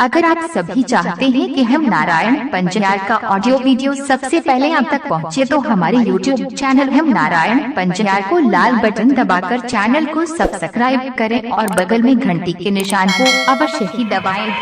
अगर आप सभी चाहते हैं कि हम नारायण पंजियार का ऑडियो वीडियो सबसे पहले आप तक पहुंचे तो हमारे YouTube channel हम नारायण पंजियार को लाल बटन दबाकर चैनल को सब्सक्राइब करें और बगल में घंटी के निशान को अवश्य ही दबाएं।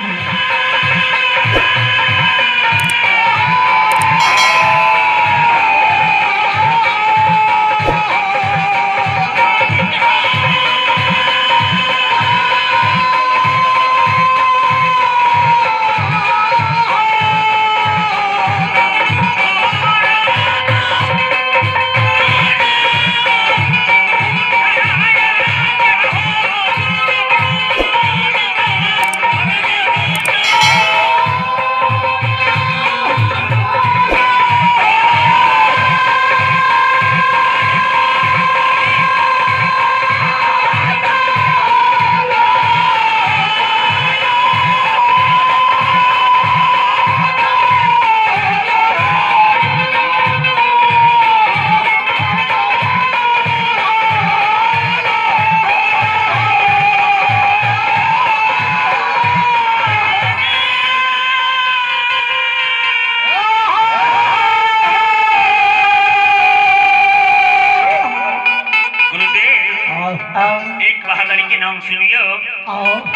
धन्यवाद। एक बहादुर के नाम सुनियो,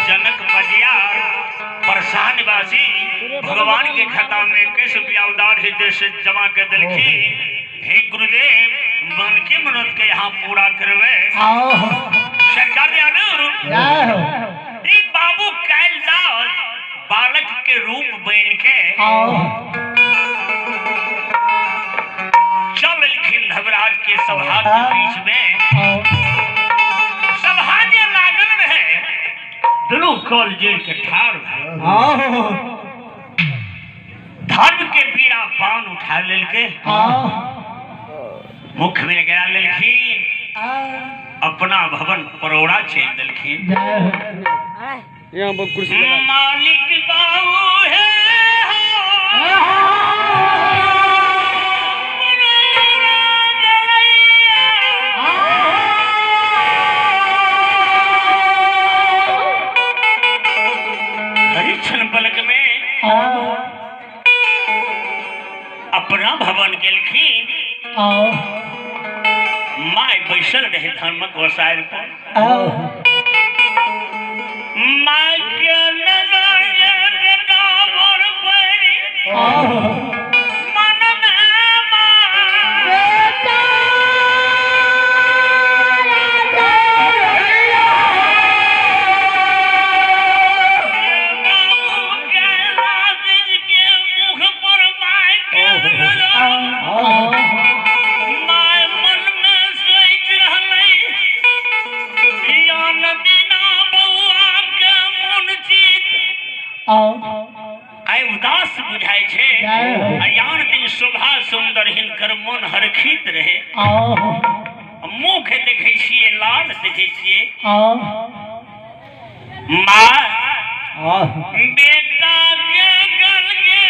जनक बजियार परसा निवासी भगवान के खाता में 21 रुपया उदार हृदय से जमा कर दिलखी। हे गुरुदेव, मन के मनोत के यहाँ पूरा करवे। शंकर बाबू कैलदास बालक के रूप बन के चल एलखिन धर्मराज के सभा के बीच में। सभा जे लागल रहे दुनू कल जोड़ के ठाड़ भए धर्म के बीड़ा पान उठा लेलके, मुख में गिरा लेलखिन, अपना भवन परोड़ा चल देलखिन। मालिक बाबू है पलक में अपना भवन गेलखिन। My बैसल रहे धर्मक वसायल पर। My के मन में आई उदास बुझाय छे। अयान दिन शोभा सुंदर हिनकर मन हरखित रहे। मुँह के देखे छिए लाल देखे छिए। माँ बेटा के गल के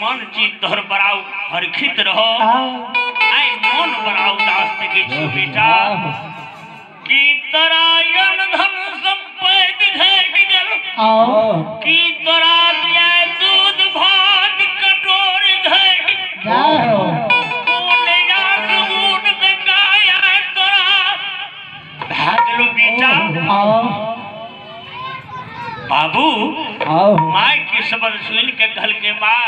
मन चित तोहर बड़ा हरखित रहो। आइ मन बड़ा उदास देखै छी बेटा की तोरा अन्न धन सम्पत्ति घटि गेल, की तोरा दिया दूध भात कटोर घटि, तोरा भए गेलो बेटा। बाबू my के शब्द सुन के कहल के my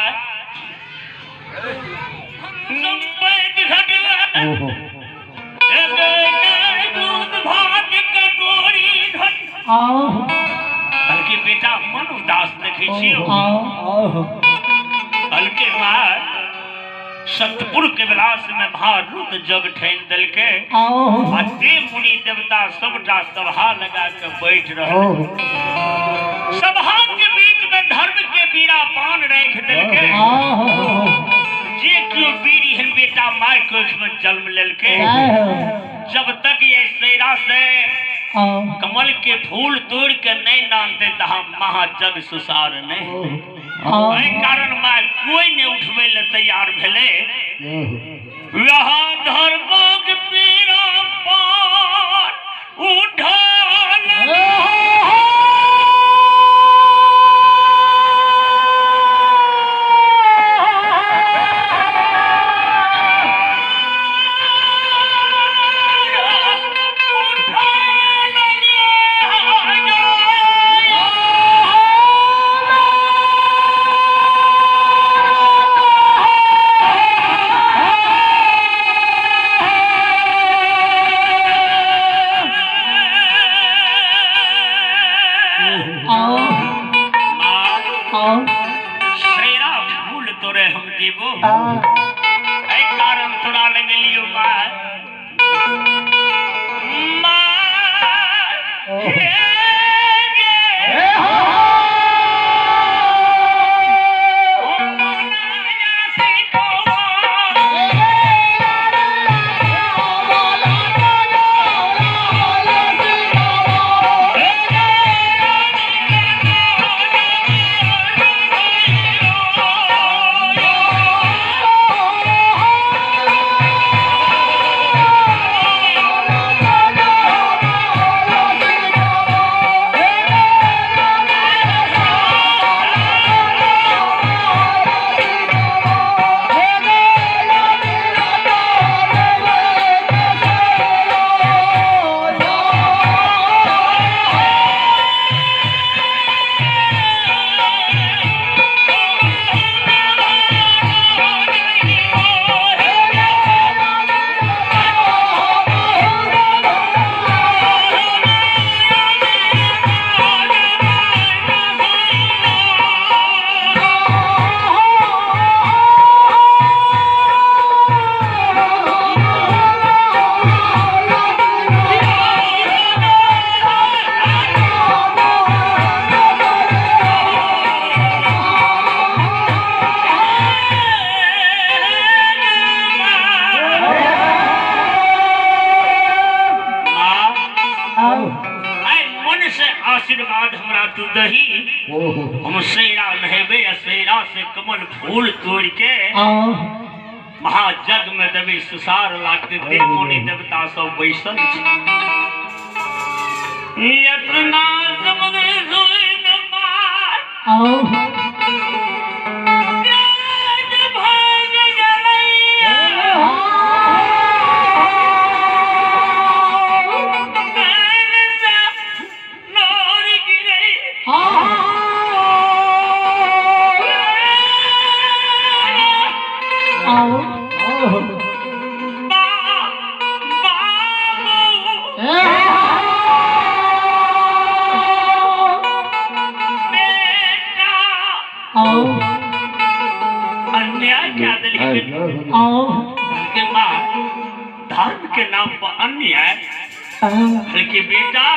सम्पत्ति घटल, दूध भात कटोरी घट, बल्कि बेटा मन उदास देखै छियौ। बल्कि my Satpur के विलास में भारुत जग ठैन देलके आ देव मुनि देवता सबटा सभा लगा के बैठ रहल। सभा के बीच में धर्म के बीड़ा पान राखि देलके। जे केओ बीर एहन बेटा my कोख में जन्म लेलके, जब तक ये सेरा से कमल के फूल तोड़ के नहीं नानते तहाँ महाजग सुसार नहीं। एहि कारण my कोई नहीं उठबै ले तैयार भेलै। वह धर्मक पीड़ा पान उठल सेरा फूल तोरे हम जीवो, एहि कारण तोरा लगेलियो my. आशीर्वाद हमरा तू दही, हम सेरा नहेबे आ सेरा से कमल फूल तोड़ के महाजग में देवी सुसार लागते। देव मुनि देवता सब बैसल छै। इतना शब्द सुन माय भाग गेलैया, अन्याय क्या दिल के माँ धर्म के नाम पर अन्याय। बल्कि बेटा